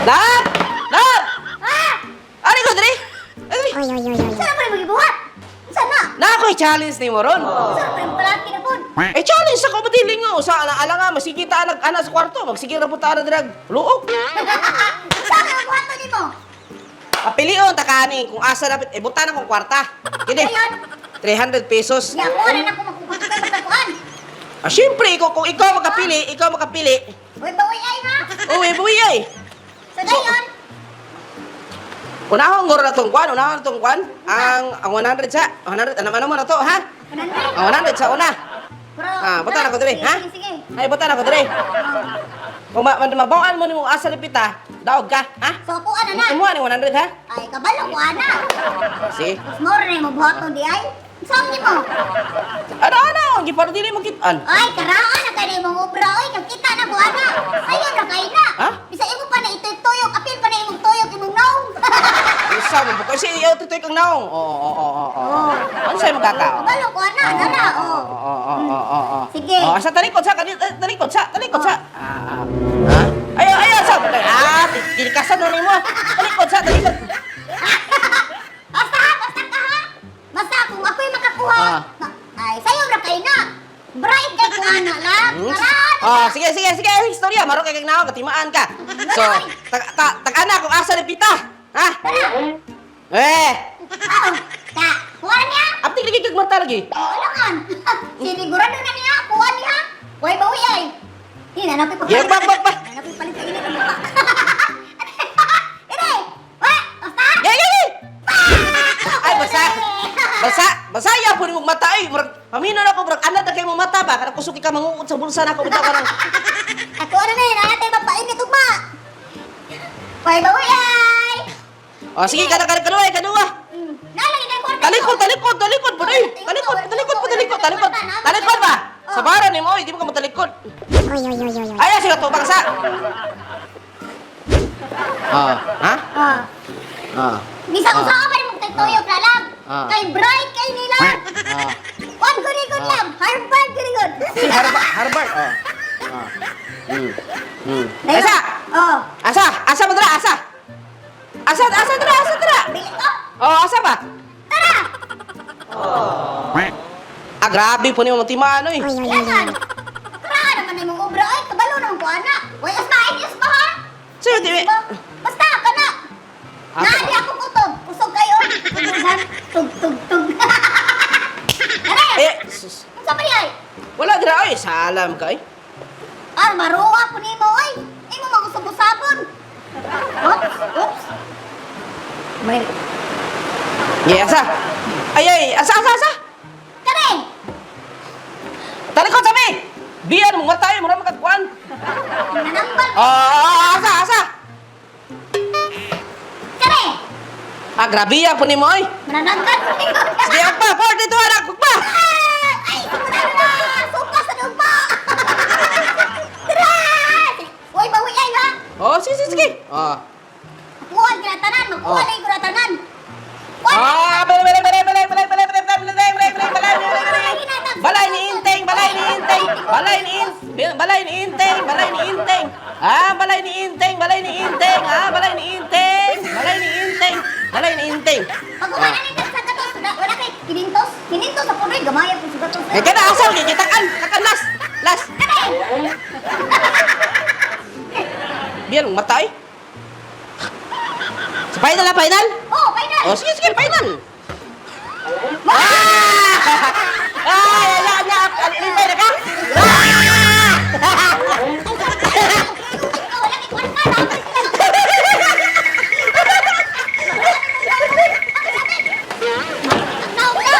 Love! Love! Ha? Ari ko diri. Ari. Saan mo rin magibuhat? Saan na? Na ako'y challenge nimo ron. Saan mo rin palaki na po? Eh challenge ako matiling nga usa ana ala nga masige ta nag ana sa kwarto, magsige ra pud ta ana drag. Luok. Saan ka buhaton nimo? Apilion ta kani kung asa dapat eh buta na kong kwarta. Kini. Ayun. 300 pesos. Ya, kuha rin ako magkukuha ka magtakuan. Ah, syempre, ikaw, kung ikaw makapili, Uy, bawi ay ha? uwi, buwi ay. So, dayon. Unahon ngoro na tong kwan, unahon na tong kwan. Ang 100 sa, 100, ano ano mo na to, ha? 100. Ang 100 sa una. Pero, Ah, buta na ko diri, ha? Sige, sige. Ay, buta na ko diri. Kung mabawaan mo nimo asa lipita, daog ka, ha? So, kuha na na. Imuha ni 100, ha? Ay, kabalo, kuha na. Sige. Mas more na yung mabuhaton di ay. Saan nimo? Ano, ano, ang giparo dili mo kitaan. Ay, karaan na kay imong obra oy, kakita na ko ana. Sayo ra kay na. Ha? Bisa imo pa na itoy tuyok, apil pa na imong tuyok imong naong. Usa mo po kasi iyaw tutoy kang naong. Oo, oo, oo, oo. Ano sa'yo magkaka? Kabalo ko ana, ana, oh. Oo, oo, oo, oo, oo. Sige. Oh, sa talikod sa, talikod sa, talikod sa. Ah, ah. Ha? Ayo, ayo, sa. Ah, tinikasan na nimo. Talikod sa, talikod. Basta ha, basta ka ha. Basta kung ako'y makakuha, ay sayo ra kay na. Bright kay ko ana lang. Karaan. Oh, sige, sige, sige. Istorya, maro kay kang naong, katimaan ka. So, tag ta, tag ana kung asa ni pita. Ha? Eh, Oh, ta, kuha na niya. aptik lagi kag mata lagi. Oo langan. Sinigurado na niya, kuha niya. Way bawi ay. Hindi na nakoy Yeah, bak, bak, bak. Nakoy palit sa init ang mukha. Ire. Wa, basta. Gay, gay, gay. Ay, basa. Basa, basa ya po nimong mata ay. Murag pamino na ko murag anad na kay mong mata ba kanang kusog ka manguot sa bulsa nako bitaw kanang. Ako ano na yun, natin magpainit ugma. Way bawi ay. Oh, sige kada kada kaduwa, kaduwa. Nalagi kay kwarta. Talikod, talikod, talikod po eh. Talikod, talikod po, talikod, talikod. Talikod ba? Sa bara ni mo, hindi mo ka matalikod. Ay, sige tubang sa. Ah, ha? Ah. Ah. Bisa ko sa pa rin mong tuyok na lang. Kay bright kay nila. Ah. One gurigon lang. Harvard gurigon. Si Harvard, Harvard. Oh. Ah. Asa? Oh. Asa? Asa mo dra? Asa? Asa, asa dra, asa dra. Bili ko. Oh, asa ba? Tara. Ah, grabe po ni mo timaan oy. Langan. Karaan naman na imong obra ay kabalo naman ko ana. Way asma ay asma ha. Sir, di Basta kana. Ah. Naadi ako kutob. Kusog kayo. Tughan. Tug tug tug. Tara. Eh, sus. Unsa pa ay? Wala dra oy, salam kay. Ah, maruwa po nimo oy. Imo magusab-usabon. Oops, oops. May Ye, asa? Ay ay, asa asa asa? Kare. Talikod sabi. Biyan mo matay, mura makagkuan. Nanambal. Ah, asa asa? Kare. Ah, grabe ya po nimo oy. Manananggal po nimo. Sige, ugma, 42 anak, ugma. Ah! Ay, simula na! Suka sa lugma! Tara! Uy, bawi ay ha! Oh, sige, sige, sige. Oh. Kuha ang ginatanan! Magkuha Oh. na yung ginatanan! Kuha na! Ah, balay, balay, balay, balay, balay, balay, balay, balay, balay, balay, balay, balay, balay, balay. Balay ni Inteng, balay ni Inteng, balay ni Inteng, balay ni Inteng, balay ni Inteng. Ah, balay ni Inteng, balay ni Inteng, ah, balay ni Inteng, balay ni Inteng, balay ni Inteng. Pagkuha na nito sa gatos, wala wala kay kinintos. Kinintos sa punoy, gamaya po sa gatos. Eh, kada asal kay takan, takan las, las. Kare! Biyan mong matay. Sa final na, final? Oh, final! Oh, sige, sige, final. Ah! Ay, ala, ala, alipay na ka? Ah! Ikaw, wala kay kwarta, dapat sila. Ang nauna!